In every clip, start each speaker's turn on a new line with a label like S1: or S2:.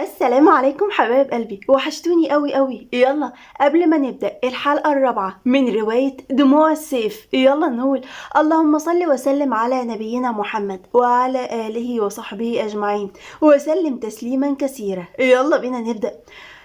S1: السلام عليكم حبايب قلبي، وحشتوني قوي قوي. يلا قبل ما نبدأ الحلقة الرابعة من رواية دموع السيف، يلا نقول اللهم صل وسلم على نبينا محمد وعلى آله وصحبه أجمعين وسلم تسليما كثيرا. يلا بينا نبدأ.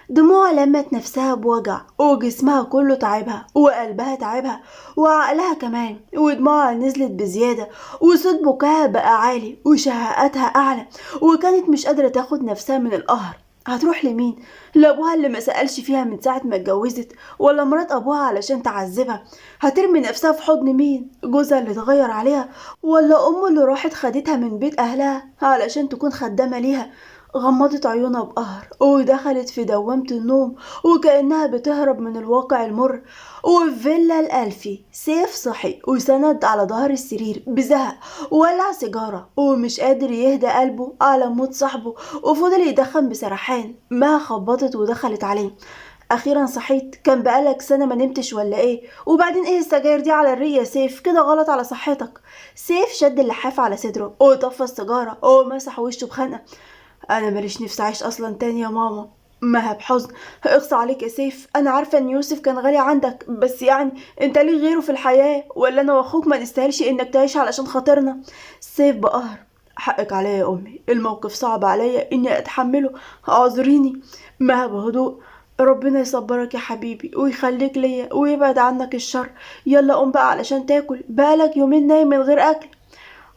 S1: دموع لمت نفسها بوجع، وجسمها كله تعبها، وقلبها تعبها، وعقلها كمان، ودموعها نزلت بزيادة، وصوت بكاها بقى عالي، وشهقاتها أعلى، وكانت مش قادرة تاخد نفسها من القهر. هتروح لمين؟ لأبوها اللي ما سألش فيها من ساعة ما اتجوزت، ولا مرات أبوها علشان تعذبها؟ هترمي نفسها في حضن مين؟ جوزها اللي اتغير عليها، ولا أمه اللي راحت خدتها من بيت أهلها علشان تكون خدامة ليها؟ غمضت عيونها بقهر ودخلت في دوامة النوم وكأنها بتهرب من الواقع المر. وفي فيلا الألفي سيف صحي وسند على ظهر السرير بزهق، وولع سيجارة ومش قادر يهدى قلبه على موت صاحبه، وفضل يدخن بسرحان. ما خبطت ودخلت عليه. أخيرا صحيت، كان بقالك سنة ما نمتش ولا إيه؟ وبعدين إيه السجاير دي على الريق يا سيف؟ كده غلط على صحتك. سيف شد اللحاف على صدره وطفى السيجارة ومسح وشه بخنقة. أنا ماليش نفسي أعيش أصلا تاني يا ماما. مها بحزن، اقصى عليك يا سيف، أنا عارفة إن يوسف كان غالي عندك، بس يعني أنت ليه غيره في الحياة؟ ولا أنا وأخوك ما نستاهلش إنك تعيش علشان خاطرنا؟ سيف بقهر، حقك عليا يا أمي، الموقف صعب عليا إني أتحمله، اعذريني. مها بهدوء، ربنا يصبرك يا حبيبي ويخليك ليا ويبعد عنك الشر. يلا قوم بقى علشان تاكل، بقالك يومين نايم من غير أكل.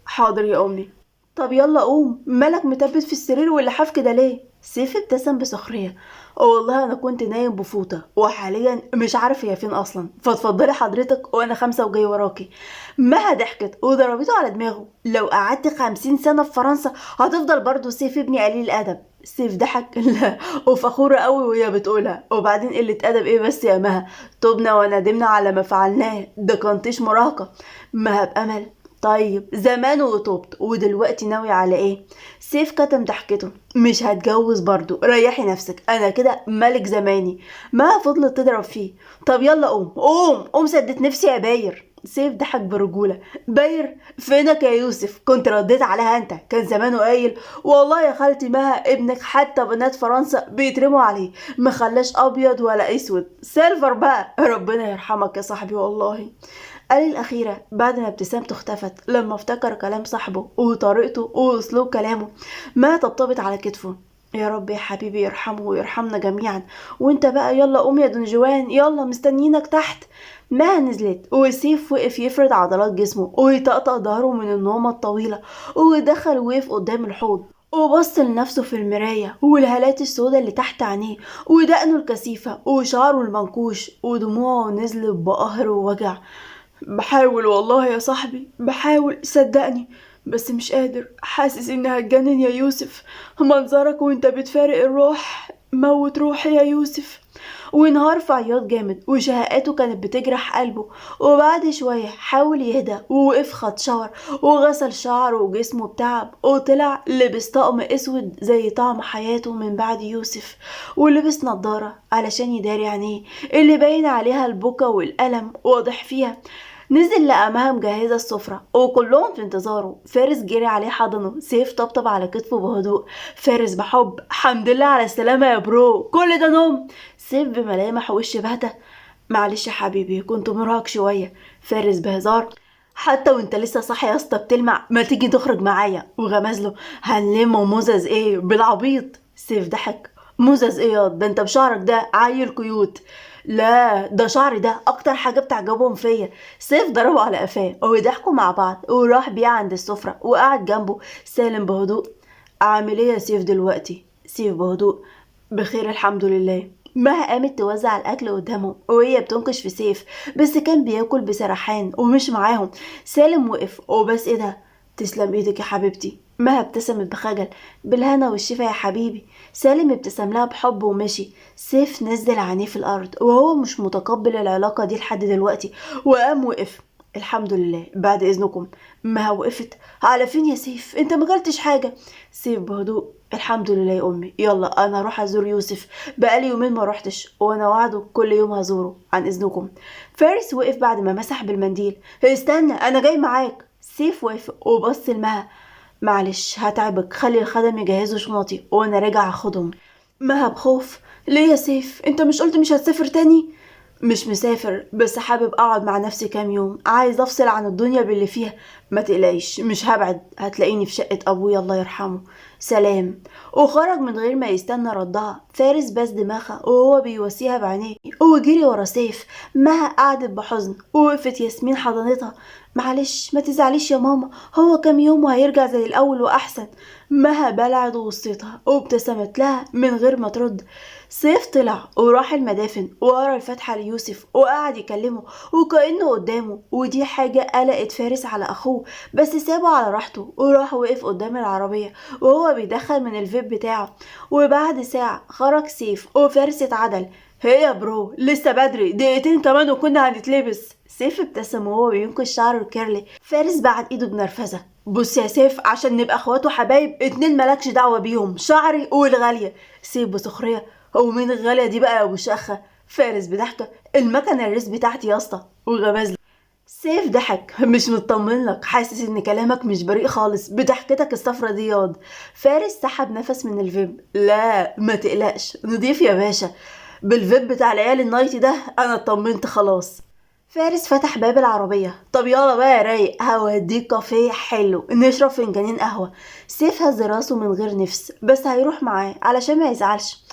S1: حاضر يا أمي. طب يلا قوم، مالك متبت في السرير واللحاف كده ليه؟ سيف ابتسم بسخرية، والله أنا كنت نايم بفوطة وحاليا مش عارف هي فين أصلا، فاتفضلي حضرتك وأنا 5 وجاي وراكي. مها ضحكت وضربته على دماغه، لو قعدت 50 سنة في فرنسا هتفضل برضو سيف ابني قليل الأدب. سيف ضحك لا وفخورة قوي وهي بتقولها. وبعدين قلة أدب إيه بس يا مها، تبنا وندمنا على ما فعلناه، ده كان طيش مراهقة. مها بأمل، طيب زمان وتوبت ودلوقتي ناوي على ايه؟ سيف كتم ضحكته، مش هتجوز برضو، ريحي نفسك، انا كده ملك زماني. ما فضلت تضرب فيه، طب يلا قوم قوم قوم، سدت نفسي يا باير. سيف ضحك برجولة، باير فينك يا يوسف؟ كنت رديت عليها انت، كان زمانه قايل والله يا خالتي مها ابنك حتى بنات فرنسا بيترموا عليه، ما خلاش ابيض ولا اسود، silver بقى. ربنا يرحمك يا صاحبي والله. قال الأخيرة بعد ما ابتسامته اختفت لما افتكر كلام صاحبه وطريقته وأسلوب كلامه. ما طبطبت على كتفه، يا رب يا حبيبي يرحمه ويرحمنا جميعا، وانت بقى يلا قوم يا دونجوان، يلا مستنيينك تحت. ما نزلت وسيف وقف يفرد عضلات جسمه ويطقطق ظهره من النومة الطويلة، ودخل وقف قدام الحوض وبص لنفسه في المراية والهالات السوداء اللي تحت عينيه ودقنه الكثيفة وشعره المنكوش، ودموعه نزلت بقهر ووجع. بحاول والله يا صاحبي، بحاول صدقني، بس مش قادر، حاسس اني هتجنن يا يوسف، منظرك وانت بتفارق الروح موت روحي يا يوسف. وانهار في عياط جامد وشهقاته كانت بتجرح قلبه. وبعد شوية حاول يهدى ووقف خد شاور وغسل شعره وجسمه بتعب، وطلع لبس طقم اسود زي طعم حياته من بعد يوسف، ولبس نظارة علشان يداري عينيه اللي باين عليها البكا والألم واضح فيها. نزل لقى مها مجهزة السفرة وكلهم في انتظاره. فارس جري عليه حضنه، سيف طبطب على كتفه بهدوء. فارس بحب، الحمد لله على السلامة يا برو، كل ده نوم؟ سيف بملامح وش باهتة، معلش يا حبيبي كنت مرهق شوية. فارس بهزار، حتى وانت لسه صاحي يا اسطى بتلمع، ما تيجي تخرج معايا؟ وغمز له، هنلم موزز ايه بالعبيط؟ سيف ضحك، موزز ايه ياض، ده انت بشعرك ده عيل cute. لا ده شعري ده اكتر حاجه بتعجبهم فيا. سيف ضربه على قفاه وضحكوا مع بعض، وراح بيه عند السفره وقعد جنبه. سالم بهدوء، عامل ايه يا سيف دلوقتي؟ سيف بهدوء، بخير الحمد لله. مها قامت توزع الاكل قدامهم وهي بتنكش في سيف، بس كان بياكل بسرحان ومش معاهم. سالم وقف وبس، ايه ده؟ تسلم ايدك يا حبيبتي. مها ابتسمت بخجل، بالهنا والشفا يا حبيبي. سالم ابتسم لها بحب ومشي. سيف نزل عينيه في الارض وهو مش متقبل العلاقه دي لحد دلوقتي، وقام وقف، الحمد لله بعد اذنكم. مها وقفت، على فين يا سيف؟ انت ما اكلتش حاجه. سيف بهدوء، الحمد لله يا امي، يلا انا اروح ازور يوسف، بقالي يومين ما روحتش وانا وعده كل يوم هزوره، عن اذنكم. فارس وقف بعد ما مسح بالمنديل، استنى انا جاي معاك. سيف وافق وبص لمها، معلش هتعبك، خلي الخدم يجهزوا شنطي وانا راجع اخدهم. مها بخوف: ليه يا سيف؟ انت مش قلت مش هتسافر تاني؟ مش مسافر، بس حابب اقعد مع نفسي كام يوم، عايز افصل عن الدنيا باللي فيها. ما تقلقيش مش هبعد، هتلاقيني في شقة ابويا الله يرحمه. سلام. وخرج من غير ما يستنى ردها. فارس باس دماغها وهو بيواسيها بعينيه وجري ورا سيف. مها قعدت بحزن ووقفت ياسمين حضنتها: معلش ما تزعليش يا ماما، هو كام يوم وهيرجع زي الاول واحسن. مها بلعت غصتها وابتسمت لها من غير ما ترد. سيف طلع وراح المدافن وقرا الفاتحة ليوسف وقعد يكلمه وكأنه قدامه، ودي حاجة قلقت فارس على أخوه، بس سابه على راحته وراح وقف قدام العربية وهو بيدخل من الفيب بتاعه. وبعد ساعة خرج سيف وفارس اتعدل: هي يا bro لسه بدري، دقيقتين كمان وكنا هنتلبس. سيف ابتسم وهو بينكش شعره ال curly. فارس بعد ايده بنرفزة: بص يا سيف، عشان نبقى اخوات وحبايب اتنين مالكش دعوة بيهم، شعري والغالية. سيف بسخرية: هو مين الغالية دي بقى يا ابو شخة؟ فارس بضحكة: المكنة ال race بتاعتي يا اسطى. وغمز. سيف ضحك: مش مطمن لك، حاسس ان كلامك مش بريء خالص بضحكتك الصفرة دي ياض. فارس سحب نفس من الفيب: لا ما تقلقش، نضيف يا باشا، بالفيب بتاع العيال ال night ده انا اطمنت خلاص. فارس فتح باب العربية: طب يلا بقى يا رايق، هوديك كافيه حلو نشرب فنجانين قهوة. سيف هز راسه من غير نفس، بس هيروح معاه علشان ما يزعلش.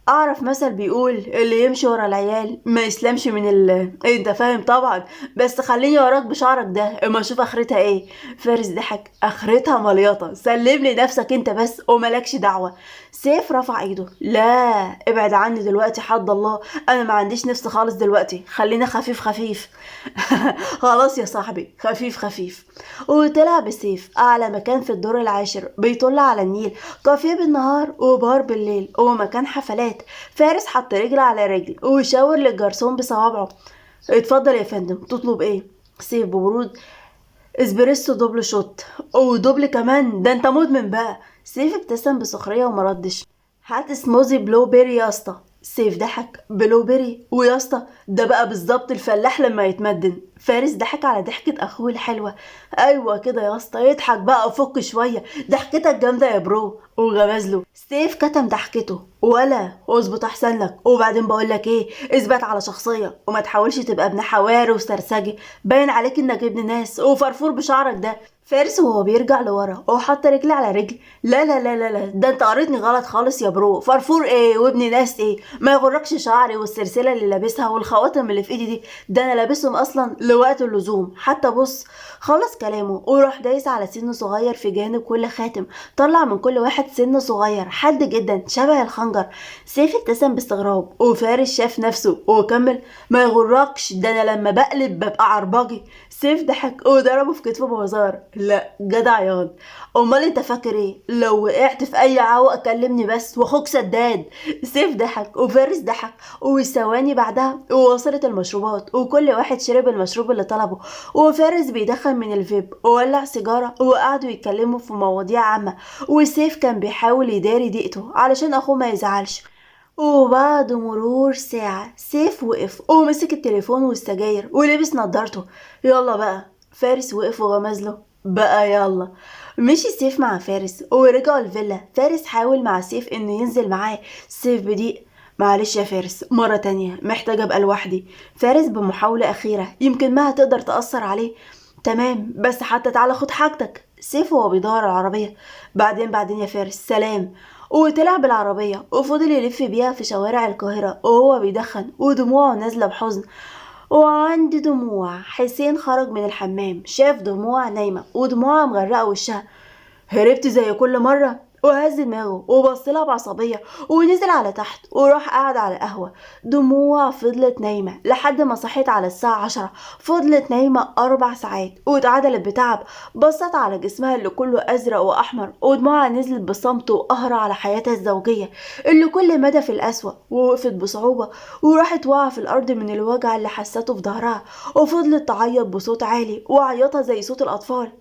S1: اعرف مثل بيقول اللي يمشي ورا العيال ما يسلمش من ال انت فاهم طبعا، بس خليني وراك بشعرك ده اما اشوف اخرتها ايه. فارس ضحك: اخرتها مليطه، سلم لي نفسك انت بس وملكش دعوه. سيف رفع ايده: لا ابعد عني دلوقتي حد الله، انا ما عنديش نفس خالص دلوقتي، خلينا خفيف خفيف. خلاص يا صاحبي، خفيف خفيف. وطلع بسيف اعلى مكان في الدور العاشر بيطل على النيل، كافيه بالنهار وبار بالليل ومكان حفلات. فارس حط رجل على رجل وشاور للجرسون بصوابعه: اتفضل يا فندم، تطلب ايه؟ سيف ببرود: اسبريسو double shot. و double كمان، ده انت مدمن بقى. سيف ابتسم بسخريه ومردش. هات smoothie blueberry يا اسطى. سيف ضحك: blueberry ويا اسطى ده بقى بالظبط الفلاح لما يتمدن. فارس ضحك على ضحكة اخوه الحلوة: ايوه كده يا اسطى، يضحك بقى وفك شوية، ضحكتك جامدة يا bro. وغمز له. سيف كتم ضحكته: ولا اظبط احسن لك، وبعدين بقول لك ايه، اثبت على شخصية وما تحاولش تبقى ابن حواري وسرسجي، باين عليك انك ابن ناس وفرفور بشعرك ده. فارس وهو بيرجع لورا وحط رجل على رجل: لا لا لا لا لا، ده انت قريتني غلط خالص يا bro، فرفور ايه وابن ناس ايه، ما يغركش شعري والسلسله اللي لابسها والخواتم اللي في ايدي دي، ده انا لابسهم اصلا لوقت اللزوم. حتى بص. خلص كلامه وراح دايس على سن صغير في جانب كل خاتم، طلع من كل واحد سن صغير حد جدا شبه الخنجر. سيف ابتسم باستغراب وفارس شاف نفسه وكمل: ما يغركش، ده انا لما بقلب ببقى عرباجي. سيف ضحك وضربه في كتفه بهزار: لا جدع ياض، امال انت فاكر ايه، لو وقعت في اي عوق كلمني بس واخوك سداد. سيف ضحك وفارس ضحك، وثواني بعدها ووصلت المشروبات وكل واحد شرب المشروب اللي طلبه، وفارس بيدخن من الفيب وولع سيجارة وقعدوا يتكلموا في مواضيع عامة، وسيف كان بيحاول يداري ضيقته علشان اخوه ما يزعلش. وبعد مرور ساعة سيف وقف ومسك التليفون والسجاير ولبس نضارته: يلا بقى. فارس وقف وغمز له: بقى يلا. مشي سيف مع فارس ورجعوا الفيلا. فارس حاول مع سيف انه ينزل معاه. سيف بضيق: معلش يا فارس، مرة تانية محتاجة ابقى لوحدي. فارس بمحاولة أخيرة يمكن ما هتقدر تأثر عليه: تمام بس حتى تعالى خد حاجتك. سيف وهو بيدور العربية: بعدين بعدين يا فارس، سلام. وطلع بالعربية وفضل يلف بيها في شوارع القاهرة وهو بيدخن ودموعه نازلة بحزن. وعند دموع حسين خرج من الحمام، شاف دموع نايمة ودموعها مغرقة وشها. هربت زي كل مرة؟ وهز دماغه وبص لها بعصبية ونزل على تحت وراح قعد على القهوة. دموع فضلت نايمة لحد ما صحيت على الساعة 10، فضلت نايمة 4 ساعات واتعدلت بتعب. بصت على جسمها اللي كله أزرق وأحمر ودموعها نزلت بصمت وقهرة على حياتها الزوجية اللي كل مدى في الأسوأ، ووقفت بصعوبة وراحت واقعة في الأرض من الوجع اللي حسته في ظهرها، وفضلت تعيط بصوت عالي وعيطها زي صوت الأطفال.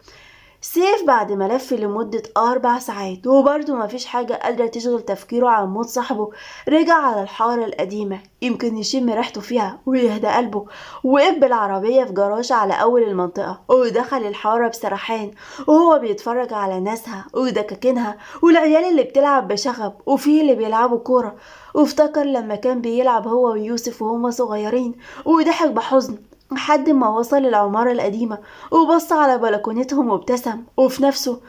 S1: سيف بعد ما لف لمدة 4 ساعات وبرضه مفيش حاجة قادرة تشغل تفكيره عن موت صاحبه، رجع على الحارة القديمة يمكن يشم ريحته فيها ويهدى قلبه. وقف بالعربية في جراج على أول المنطقة ودخل الحارة بسرحان وهو بيتفرج على ناسها ودكاكينها والعيال اللي بتلعب بشغب وفي اللي بيلعبوا كورة، وافتكر لما كان بيلعب هو ويوسف وهما صغيرين وضحك بحزن لحد ما وصل العمارة القديمة وبص على بلكونتهم وابتسم وفي نفسه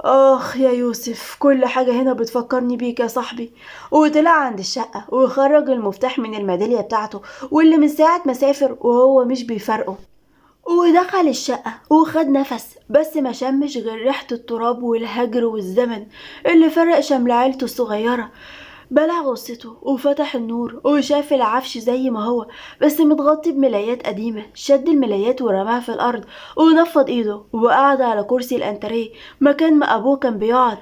S1: آخ يا يوسف، كل حاجة هنا بتفكرني بيك يا صاحبي. وطلع عند الشقة وخرج المفتاح من الميدالية بتاعته واللي من ساعة ما سافر وهو مش بيفرقه، ودخل الشقة وخد نفس بس ما شمش غير ريحة التراب والهجر والزمن اللي فرق شمل عيلته الصغيرة. بلع غصته وفتح النور وشاف العفش زي ما هو بس متغطي بملايات قديمة. شد الملايات ورماها في الأرض ونفض ايده وقعد على كرسي الانتريه مكان ما أبوه كان بيقعد.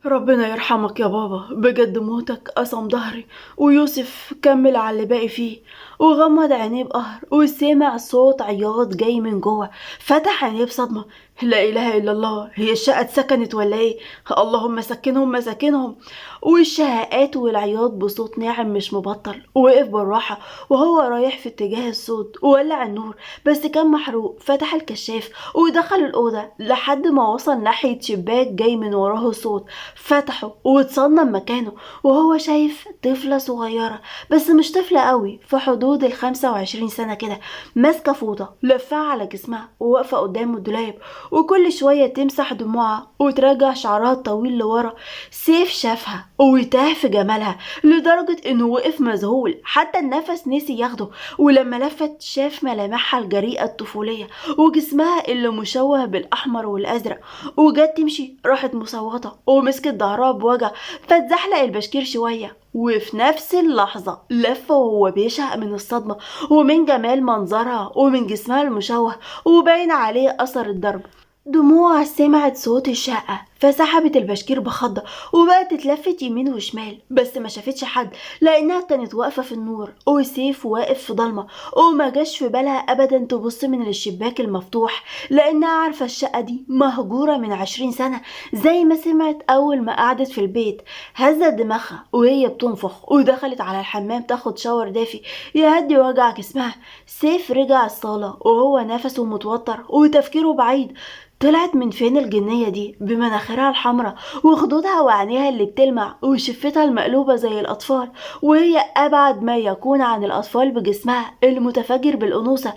S1: ربنا يرحمك يا بابا، بجد موتك قسم ظهري. ويوسف كمل على اللي باقي فيه وغمض عينيه بقهر وسمع صوت عياط جاي من جوه. فتح عينيه بصدمة، لا إله إلا الله، هي الشقة اتسكنت ولا إيه؟ اللهم سكنهم مساكنهم. والشهقات والعياط بصوت ناعم مش مبطل. وقف بالراحة وهو رايح في اتجاه الصوت وولع النور بس كان محروق. فتح الكشاف ودخل الأوضة لحد ما وصل ناحية شباك جاي من وراه الصوت، فتحه واتصنم مكانه وهو شايف طفلة صغيرة بس مش طفلة قوي، في حدود 25 سنة كده، ماسكة فوطة لفها على جسمها وواقفة قدام الدولاب وكل شوية تمسح دموعها وترجع شعرها الطويل لورا. سيف شافها وتاه في جمالها لدرجة انه وقف مذهول، حتى النفس نسي ياخده. ولما لفت شاف ملامحها الجريئة الطفولية وجسمها اللي مشوه بالأحمر والأزرق، وجت تمشي راحت مصوتة ومسكت ظهرها بوجع فاتزحلق البشكير شوية. وفي نفس اللحظة لف وهو بيشهق من الصدمة ومن جمال منظرها ومن جسمها المشوه وباين عليه أثر الضرب. دموع سمعت صوت الشقة فسحبت البشكير بخضة وبقت تتلفت يمين وشمال بس ما شافتش حد لأنها كانت واقفة في النور وسيف واقف في ضلمة، وما جاش في بالها أبدا تبص من الشباك المفتوح لأنها عارفة الشقة دي مهجورة من 20 سنة زي ما سمعت أول ما قعدت في البيت. هزت دماغها وهي بتنفخ ودخلت على الحمام تاخد شاور دافي يهدي وجع جسمها. سيف رجع الصالة وهو نفسه متوتر وتفكيره بعيد، طلعت من فين الجنية دي بمناخيرها الحمراء وخدودها وعينيها اللي بتلمع وشفتها المقلوبة زي الأطفال، وهي أبعد ما يكون عن الأطفال بجسمها المتفجر بالأنوثة.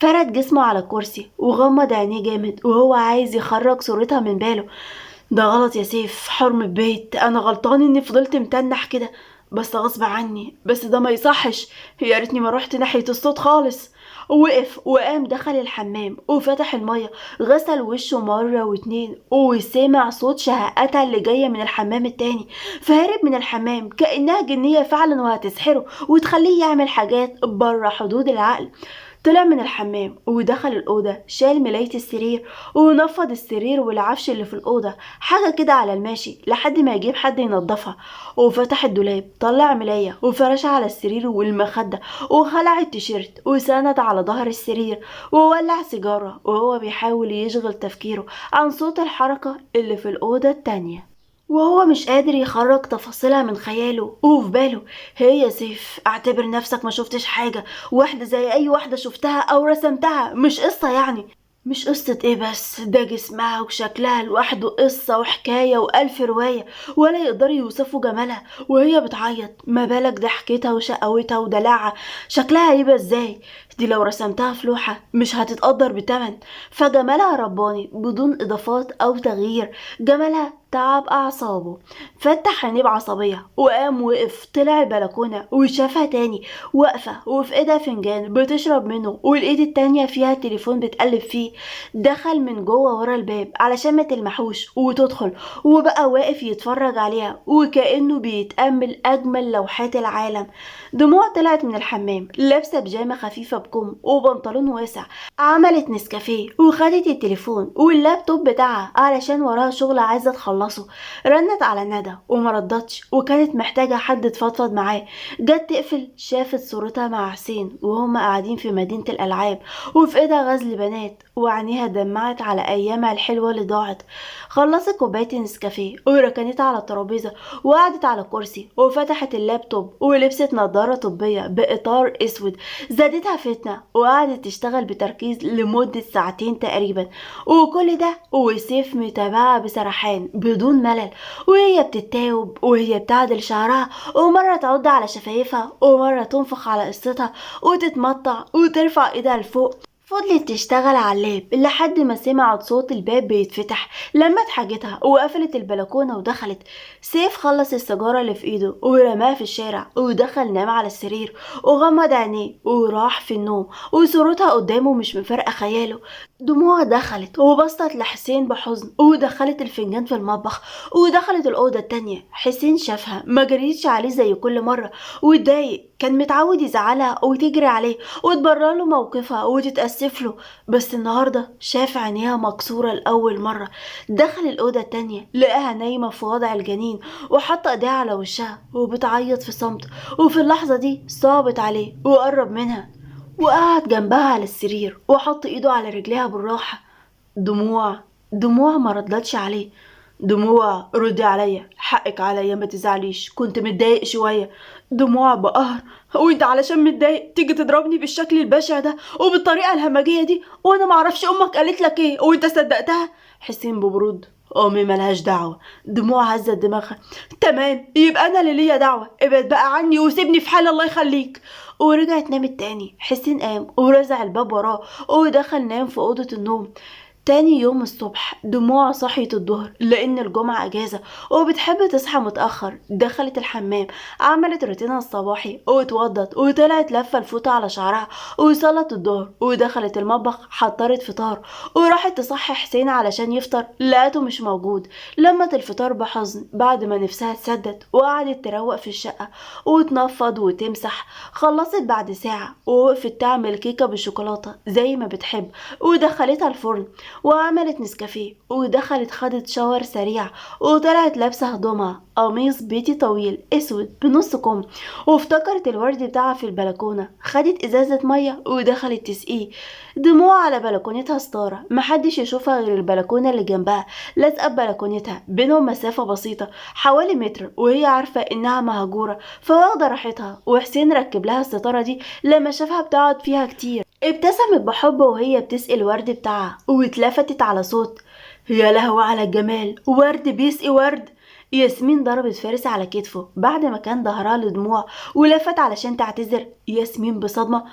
S1: فرد جسمه على الكرسي وغمض عينيه جامد وهو عايز يخرج صورتها من باله. ده غلط يا سيف، حرم البيت، أنا غلطان إني فضلت متنح كده بس غصب عني، بس ده ما يصحش، يا ريتني ما روحت ناحية الصوت خالص. وقف وقام دخل الحمام وفتح المية، غسل وشه مرة واتنين وسمع صوت شهقاتها اللي جاية من الحمام التاني، فهرب من الحمام كأنها جنية فعلا وهتسحره وتخليه يعمل حاجات بره حدود العقل. طلع من الحمام ودخل الأوضة، شال ملاية السرير ونفض السرير والعفش اللي في الأوضة حاجة كده على الماشي لحد ما يجيب حد ينظفها، وفتح الدولاب طلع ملاية وفرشها على السرير والمخدة وخلع التيشيرت وسند على ظهر السرير وولع سيجارة وهو بيحاول يشغل تفكيره عن صوت الحركة اللي في الأوضة التانية وهو مش قادر يخرج تفاصيلها من خياله وفي باله. هي يا سيف اعتبر نفسك ما شفتش حاجة، واحدة زي اي واحدة شفتها او رسمتها، مش قصة يعني، مش قصة ايه، بس ده جسمها وشكلها لوحده قصة وحكاية وألف رواية ولا يقدروا يوصفوا جمالها وهي بتعيط، ما بالك ضحكتها وشقاوتها ودلعها، شكلها هيبقى ازاي دي لو رسمتها في لوحة مش هتتقدر بتمن. فجمالها رباني بدون اضافات او تغيير، جمالها تعب اعصابه. فتح عينيه بعصبية وقام وقف، طلع البلكونة وشافها تاني واقفة وفي ايدها فنجان بتشرب منه والايد التانية فيها التليفون بتقلب فيه. دخل من جوه ورا الباب علشان ما تلمحوش وتدخل، وبقى واقف يتفرج عليها وكأنه بيتأمل اجمل لوحات العالم. دموع طلعت من الحمام لابسة بيجامة خفيفة بكم وبنطلون واسع. عملت نسكافيه وخدت التليفون واللابتوب بتاعها علشان وراها شغل عايزة تخلصه. رنت على ندى وما ردتش، وكانت محتاجة حد تفضفض معاه. جت تقفل شافت صورتها مع حسين وهما قاعدين في مدينة الألعاب وفي ايدها غزل بنات، وعينيها دمعت على أيامها الحلوة اللي ضاعت. خلصت كوباية نسكافيه وركنتها على الترابيزة وقعدت على كرسي وفتحت اللابتوب ولبست نظارة طبية بإطار أسود زادتها فتنة، وقعدت تشتغل بتركيز لمدة ساعتين تقريبا. وكل ده وسيف متابعة بسرحان بدون ملل، وهي بتتاوب وهي بتعدل شعرها، ومرة تعض على شفايفها ومرة تنفخ على قصتها وتتمطع وترفع ايدها لفوق. فضلت تشتغل على اللاب لحد ما سمعت صوت الباب بيتفتح. لمت حاجتها وقفلت البلكونة ودخلت. سيف خلص السيجارة اللي في ايده ورماها في الشارع ودخل نام على السرير وغمض عينيه وراح في النوم، وصورتها قدامه مش مفارقة خياله. دموع دخلت وبصت لحسين بحزن ودخلت الفنجان في المطبخ ودخلت الأوضة التانية. حسين شافها ما جريتش عليه زي كل مرة واتضايق، كان متعود يزعلها وتجري عليه وتبرر له موقفها وتتأسف له، بس النهاردة شاف عينيها مكسورة لأول مرة. دخل الأوضة التانية لقاها نايمة في وضع الجنين وحط ايديها على وشها وبتعيط في صمت، وفي اللحظة دي صعبت عليه وقرب منها وقعد جنبها على السرير وحط ايده على رجليها بالراحة. دموع ما ردتش عليه. دموع ردي عليا، حقك عليا ما تزعليش، كنت متضايق شوية. دموع بقهر، وانت علشان متضايق تيجي تضربني بالشكل البشع ده وبالطريقة الهمجية دي، وانا معرفش امك قالت لك ايه وانت صدقتها؟ حسين ببرود، امي ملهاش دعوة. دموع هزت دماغها، تمام يبقى انا اللي ليا دعوة، ابعد بقى عني وسيبني في حال الله يخليك. ورجعت نامت تاني. حسين قام ورزع الباب وراه ودخل نام في أوضة النوم. تاني يوم الصبح دموع صحيت الظهر لأن الجمعة أجازة وبتحب تصحى متأخر. دخلت الحمام عملت روتينها الصباحي واتوضت وطلعت لفة الفوطة على شعرها وصلت الظهر ودخلت المطبخ حضرت فطار وراحت تصحي حسين علشان يفطر، لقته مش موجود. لمت الفطار بحزن بعد ما نفسها اتسدت وقعدت تروق في الشقة وتنفض وتمسح. خلصت بعد ساعة ووقفت تعمل كيكة بالشوكولاتة زي ما بتحب ودخلتها الفرن وعملت نسكافيه ودخلت خدت شاور سريع وطلعت لابسه هدومها قميص بيتي طويل اسود بنص كم، وافتكرت الورد بتاعها في البلكونه. خدت ازازه ميه ودخلت تسقيه. دموع على بلكونتها ستاره محدش يشوفها غير البلكونه اللي جنبها، لازقه ببلكونتها، بينهم مسافه بسيطه حوالي متر، وهي عارفه انها مهجوره فواخده راحتها. وحسين ركب لها الستاره دي لما شافها بتقعد فيها كتير. ابتسمت بحب وهي بتسقي الورد بتاعها واتلفتت على صوت، يا لهوي على الجمال، ورد بيسقي ورد. ياسمين ضربت فارس على كتفه بعد ما كان ظهرها لدموع ولفت علشان تعتذر. ياسمين بصدمة،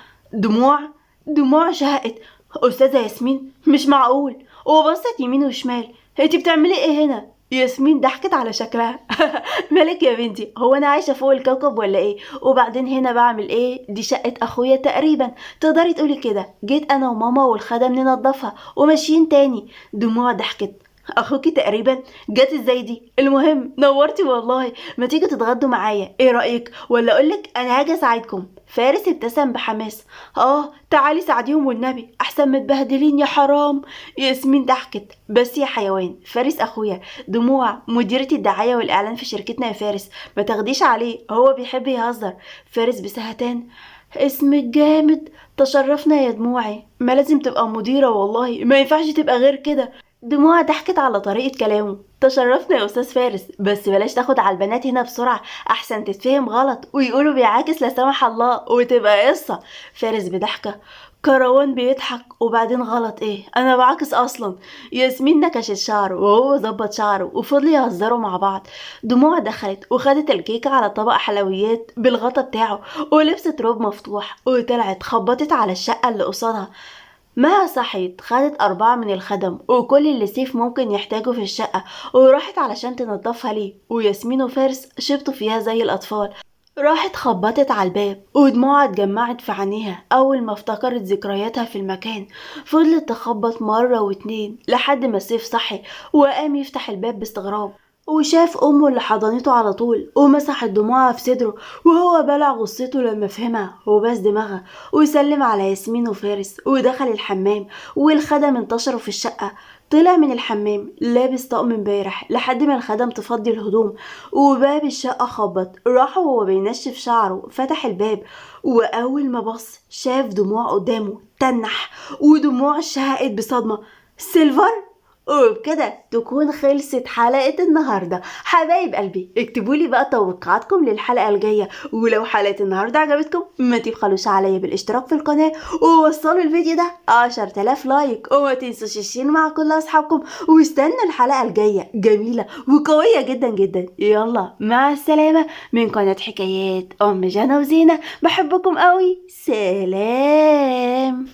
S1: دموع شهقت، أستاذة ياسمين مش معقول، وبصت يمين وشمال، انتي بتعملي ايه هنا؟ ياسمين ضحكت على شكلها مالك يا بنتي، هو انا عايشه فوق الكوكب ولا ايه؟ وبعدين هنا بعمل ايه؟ دي شقه اخويا تقريبا، تقدري تقولي كده، جيت انا وماما والخدم ننضفها وماشيين تاني. دموع ضحكت، اخوكي تقريبا جت ازاي دي؟ المهم نورتي والله، ما تيجي تتغدوا معايا، ايه رايك؟ ولا اقولك انا هاجي اساعدكم. فارس ابتسم بحماس، تعالي ساعديهم والنبي احسن متبهدلين يا حرام. ياسمين ضحكت، بس يا حيوان، فارس اخويا. دموع مديرة الدعاية والاعلان في شركتنا يا فارس، ما تاخديش عليه هو بيحب يهزر. فارس بسهتان، اسمك جامد، تشرفنا يا دموعي، ما لازم تبقى مديرة والله، ما ينفعش تبقى غير كده. دموع ضحكت على طريقة كلامه، تشرفنا يا أستاذ فارس، بس بلاش تاخد على البنات هنا بسرعة أحسن تتفهم غلط ويقولوا بيعاكس لا سمح الله وتبقى قصة. فارس بضحكة، كروان بيضحك، وبعدين غلط ايه، انا بعاكس اصلا. ياسمين نكشت شعره وهو ظبط شعره وفضلوا يهزروا مع بعض. دموع دخلت وخدت الكيكة على طبق حلويات بالغطا بتاعه ولبست روب مفتوح وطلعت خبطت على الشقة اللي قصادها. ما صحيت خدت 4 من الخدم وكل اللي سيف ممكن يحتاجه في الشقة وراحت علشان تنظفها ليه، وياسمين وفارس شبطوا فيها زي الأطفال. راحت خبطت على الباب ودموعها اتجمعت في عينيها أول ما افتكرت ذكرياتها في المكان. فضلت تخبط مرة واتنين لحد ما سيف صحي وقام يفتح الباب باستغراب. وشاف أمه اللي حضنته على طول ومسحت دموعها في صدره، وهو بلع غصته لما فهمها وبس دماغها، وسلم على ياسمين وفارس ودخل الحمام، والخدم انتشروا في الشقة. طلع من الحمام لابس طقم امبارح لحد ما الخدم تفضي الهدوم، وباب الشقة خبط. راح وهو بينشف شعره فتح الباب، وأول ما بص شاف دموع قدامه، تنح ودموع شهقت بصدمة. سيلفر. وبكده تكون خلصت حلقة النهاردة. حبايب قلبي اكتبولي بقى توقعاتكم للحلقة الجاية، ولو حلقة النهاردة عجبتكم ما تبخلوش عليا بالاشتراك في القناة، ووصلوا الفيديو ده 10,000 like، وما تنسوش ال share مع كل اصحابكم، واستنوا الحلقة الجاية جميلة وقوية جدا جدا. يلا مع السلامة من قناة حكايات ام جنى وزينة، بحبكم قوي، سلام.